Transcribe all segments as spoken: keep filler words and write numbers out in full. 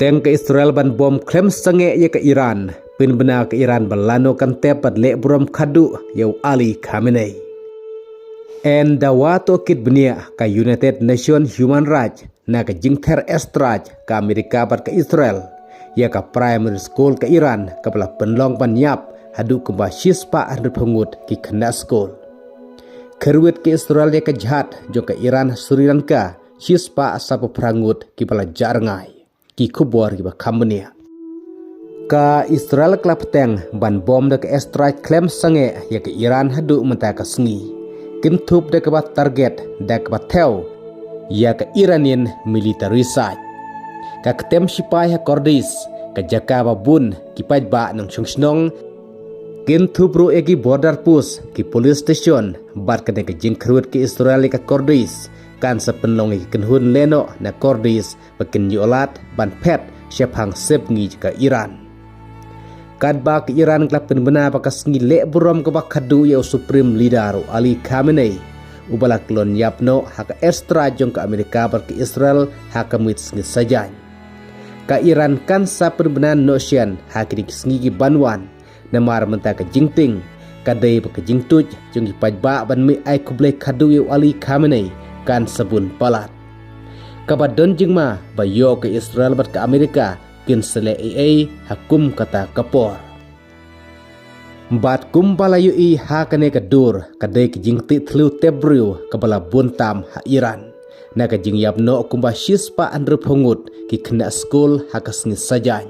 Teng ka Israel ban bom khlem sangeh ïa ka Iran, pynbna ka Iran ba lano kan tep bad leh burom khadduh ïa u Ali Khamenei. Yn dawa tohkit bniah ka United Nations Human Rights na ka jingther airstrike ka Amerika bad ka Israel ïa ka primary school ka Iran kaba la pynlong ban ïap haduh kumba shispah hynriewphew ngut ki khynnah skul. Kyrwit ka Israel ïa ka jhad jong ka Iran ha Sri Lanka, shispah saphew phra ngut kiba la jah rngai. Ki khubor kiba kham bniah. Ka Israel ka la bteng ban bom da ka airstrike khlem sangeh ïa ka Iran haduh mynta ka sngi. Kynthup da kaba target da kaba thew ïa ka Iranian military site. Ka ktem sipai ha Kurdish, ka jaka ba bun ki paidbah nongshong shnong, kynthup ruh ïa ki border post, ki police station, bad kane ka jingkyrwit ka Israel ïa ka Kurdish kan sa pynlong ïa ki kynhun lehnoh na Kurdish ba kin ïoh lad ban phet shaphang sepngi jong ka Iran. Katba ka Iran ka la pynbna ba ka sngi leh burom kaba khadduh ïa u Supreme Leader u Ali Khamenei, uba la kyllon ïap noh ha ka airstrike jong ka Amerika bad ka Israel ha ka miet sngi Saitjaiñ. Ka Iran kan sa pynbna noh shen ha kine ki sngi ki ban wan, namar mynta ka jingtieng ka dei ba ka jingtuid jong ki paidbah ban mih ai khublei khadduh ïa u Ali Khamenei kan sa bun palat. Kaba don jingma ba ïoh ka Israel bad ka Amerika kin sa leh ei ei ha kum kata ka por. Bad kumba la ïohi ha kane ka dur, ka dei ka jingtih thliew tep briew kaba la bun tam ha Iran. Na ka jingïap noh kumba shispah hynriewphew ngut ki khynnah skul ha ka sngi Saitjaiñ.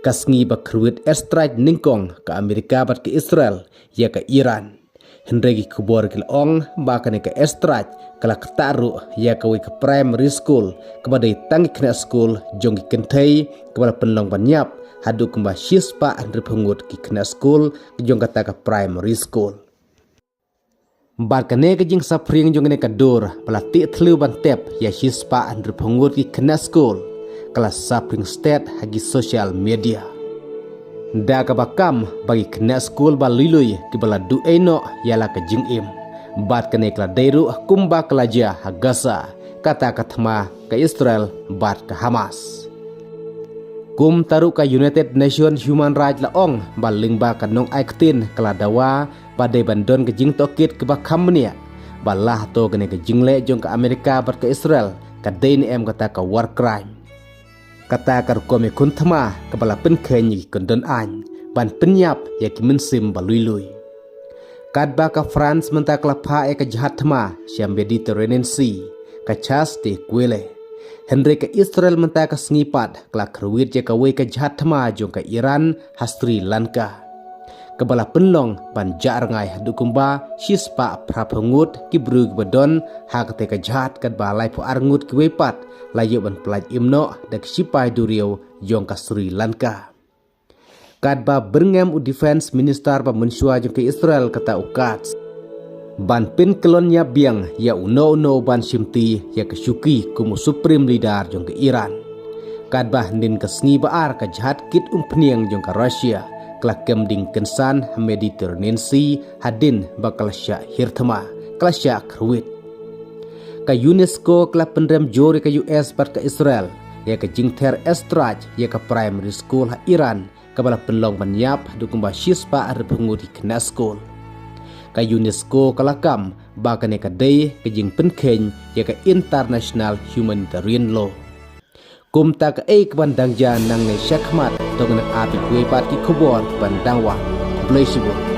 Ka sngi ba kyrwit airstrike nyngkong ka Amerika bad ka Israel ïa ka Iran. Hynrei ki khubor ki la ong ba kane ka airstrike ka la ktah ruh ïa kawei ka primary school kaba dei tang ki khynnah skul jong ki kynthei, kaba la pynlong ban ïap haduh kumba shispah hynriewphew ngut ki khynnah skul jong kata ka primary school. Bad kane ka jingsaphriang jong kane ka dur ba la tih thliew ban tep ïa shispah hynriewphew ngut ki khynnah skul, ka la saphriang stet ha ki social media. Da kaba kam ba ki khynnah skul ba lui lui kiba la duh ei noh ïa la ka jingim. Bad kane ka la dei ruh kumba ka la jia ha Gaza, kata ka thma ka Israel bad ka Hamas. Kumta ruh ka United Nations Human Rights la ong ba lyngba ka nongai ktien ka la dawa ba dei ban don ka jingtohkit kaba kham bniah, ba la hato kane ka jingleh jong ka Amerika bad ka Israel ka dei ne em kata ka war crime. Kata ka rukom ïakhun thma kaba la pynkheiñ ïa ki kyndon aiñ ban pynïap ïa ki mynsiem ba lui lui. Katba ka France mynta ka la phah ïa ka jhad thma sha Mediterranean Sea, ka Chasse de Coele. Hynrei ka Israel mynta ka sngi pat ka la kyrwit ïa kawei ka jhad thma jong ka Iran ha Sri Lanka, kaba la pynlong ban jah rngai haduh kumba shispah phraphew ngut ki briew kiba don ha kata ka jhad, katba laiphew ar ngut kiwei pat la ïoh ban pyllait im noh da ki shipai duriaw jong ka Sri Lanka. Katba byrngem u Defence Minister ba mynshuwa jong ka Israel, kata u Katz, ban pynkyllon ïa biang ïa uno uno ban shimti ïa ka shuki kum u Supreme Leader jong ka Iran. Katba hynnin ka sngi ba ar ka jhad kit umphniang jong ka Russia ka la kem ding kynsan ha Mediterranean Sea hadien ba ka la shah hiar thma, ka la shah kyrwit. Ka UNESCO ka la pynrem jur ïa ka U S bad ka Israel ïa ka jingther airstrike ïa ka primary school ha Iran, kaba la pynlong ban ïap haduh kumba shispah arphew ngut ki khynnah skul. Ka UNESCO ka la kam ba kane ka dei ka jingpynkheiñ ïa ka international humanitarian law. Kumta kaei kaban dang jia nangne shakhmat, to ngin ap ïa kiwei pat ki khubor ban dang wan. Khublei shibun.